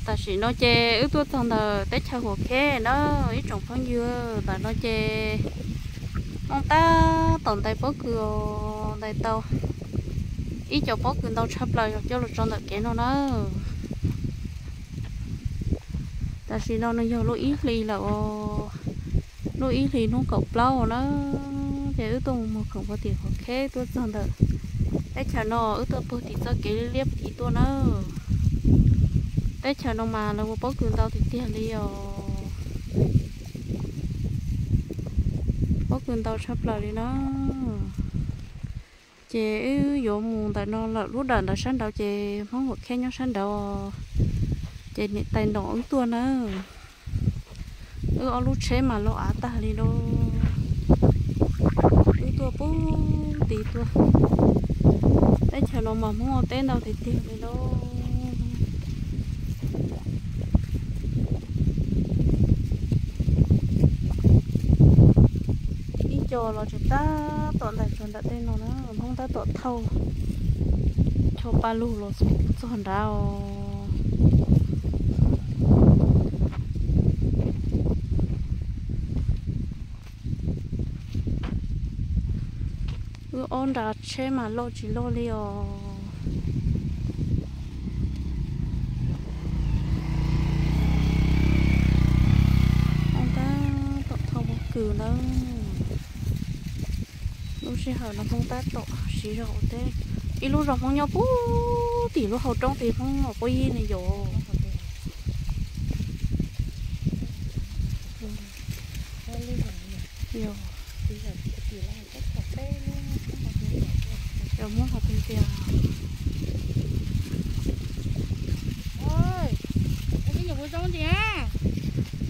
Tam sim no ces wb tuaj txog ntawm teb chaws Huam Kheb na, ib tsoom phooj ywg. Ntawm no ces Hmoob tab tom ntais pob kws os, ntais tau ib co pob kws ntau tshaj plaws coj los tso ntawm kev no na. Tam sim no nws yog lub ib hlis lawm os, lub ib hlis hnub kaum plaub na, ces wb tuaj mus mus khoom pov tim Huam Kheb tuaj txog ntawm teb chaws no, wb tuaj puag tim txoj kev liab tiv tuaj na. Teb chaws no mas lawv ua pob kws ntau tiag tiag li os. Pob kws ntau tshaj plaws li na. Ces wb yuav mus ntawm no lawm, lub dawm ntawd sab nraud ces Hmoob Huam Kheb nyob sab nraud, ces niam tais ntaus wb tuaj na. Wb ob lub tsheb mas loj av tag li lauj. Wb tuaj puag tid tuaj. Teb chaws no mas Hmoob ua teb ntau tiag tiag li lauj. Ib co los tseem tab tom ntais tsuag nram tej no na, Hmoob tab tom thauj cho pa lug los txog nrad os. Wb ob nra tsheb mas loj tsis loj li os. Hmoob tab tom thauj pob kws ntawd. Lub sij hawm no Hmoob tab tom siv zog ua teb. Ib lub zos Hmoob nyob puag tim lub hauv roob tim Hmoob los puag yig ne yom. Yog, yog Hmoob hais tias